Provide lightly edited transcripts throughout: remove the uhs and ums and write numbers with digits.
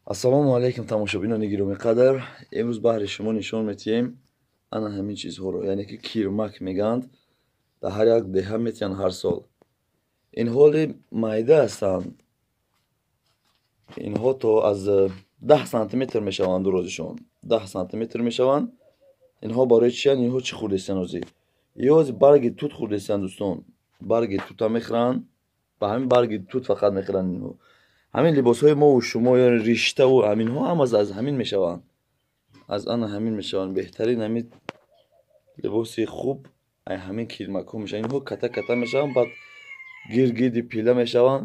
Ассалому алайкум тамошобинони гиромиқадр. Имрӯз баҳри шумо нишон метиҳем ана ҳамин чизҳоро, яъне ки кирмак мегӯянд. Дар ҳар як деҳа метиҳанд ҳар сол. Инҳо майда ҳастанд. Инҳо то аз 10 сантиметр мешаванд дурозишон. 10 сантиметр мешаванд. Инҳо барои чиянд? Инҳо чӣ хӯрдестанд ҳозир? Ё барги тут хӯрдестанд дӯстон. Барги тута мехӯранд. Ба ҳамин барги тут фақат мехӯранд инҳо. Ҳамин либосҳои мо шумо, ё риштаву ҳаминҳо ҳам аз ҳамин мешаванд. Аз ана ҳамин мешаванд. Беҳтарин ҳамин либоси хуб ай ҳамин кирмакҳо мешаванд. Инҳо ката-ката мешаванд, баъд гиргирди пила мешаванд.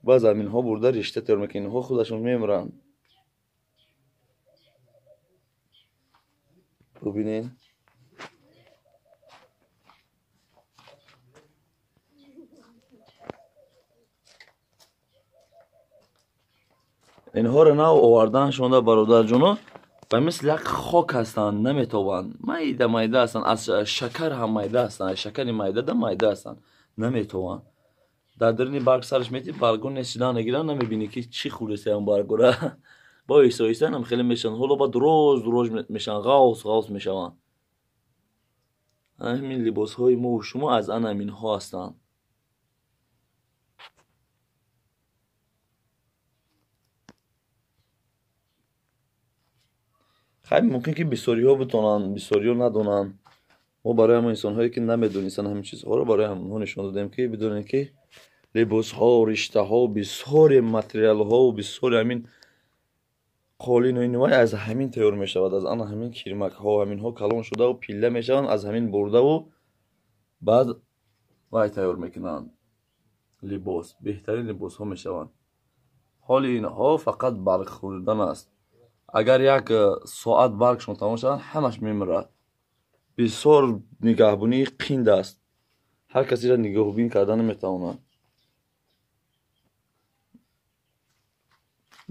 Баъз ҳаминҳо бурда ришта тайёр мекунанд. Инҳо худашон мемиранд. Бубинед. Инҳоро нав оварданшонда бародарҷоно ба мисли як хок ҳастанд, наметобанд. Майда майда ҳастанд, аз шакар ҳам майда ҳастанд, аз шакари майдада майда ҳастанд, наметобанд. Дар дарини барг сараш мети, баргҳо несидан нагиранд, намебинӣ ки чӣ хӯрдеста он баргҳора. Бо оҳиста оҳиста ҳам хеле мешаванд. Ҳоло ба дуроз дуроз мешаванд, ғавс ғавс мешаванд. Ҳамин либосҳои мо шумо аз ана ҳаминҳо ҳастанд. Хайр, мумкин ки бисёриҳо битонанд, бисёриҳо надонанд. Мо барои ҳамон инсонҳое ки намедонистанд ҳамин чизҳоро барои ҳамонҳо нишон додем, ки бидонед ки либосҳо, риштаҳо, бисёри материалҳо, бисёри ҳамин қолину ин вай аз ҳамин тайёр мешавад, аз ана ҳамин кирмакҳо, ҳаминҳо калон шудаву пилла мешаванд, аз ҳамин бурдаву баъд вай тайёр мекунанд. Либос, беҳтарин либосҳо мешаванд. Ҳоли инҳо фақат барг хӯрдан аст. Агар як соат баргшон тамом шавад, ҳамаш мемирад. Бисёр нигаҳбонии қинд аст. Ҳар касеро нигаҳбон карда наметавонад.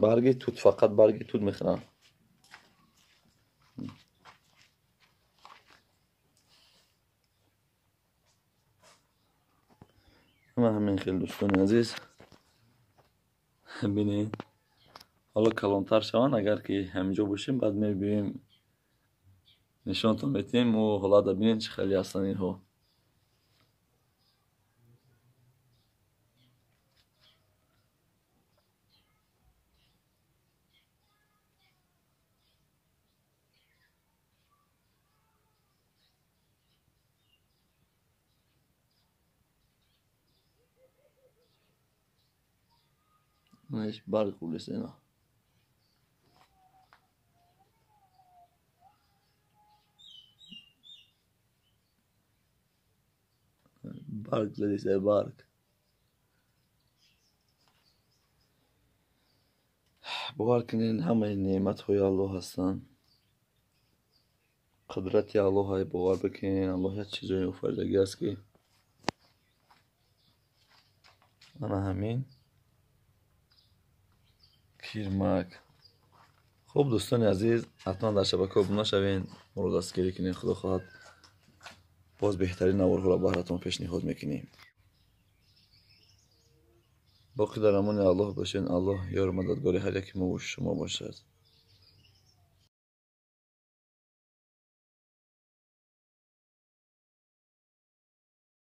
Барги тут, фақат барги тут мехӯранд. Ҳама ҳамин хел дӯстони азиз. Бинед. Ҳоло калонтар шаванд, агар ки ҳаминҷо бошем, баъд мебиёем нишонтон метиҳем. Мо ҳолата бинед чӣ хеле ҳастанд инҳо. Барг хӯрдеста ина. Барг задиста, барг. Бовар кунед, ҳамаи неъматҳои Аллоҳ ҳастанд. Қудрати Аллоҳ бовар бикунед. Аллоҳ як чизое офаридагӣ аст ки ана ҳамин кирмак. Хуб дӯстони азиз, ҳатман дар шабака обуна шавед, моро дастгирӣ кунед. Худо хоҳад боз беҳтарин наворҳоро баҳратон пешниҳод мекунем. Боқӣ дар амони Аллоҳ бошед. Аллоҳ ёру мададгори ҳар яки мо шумо бошад.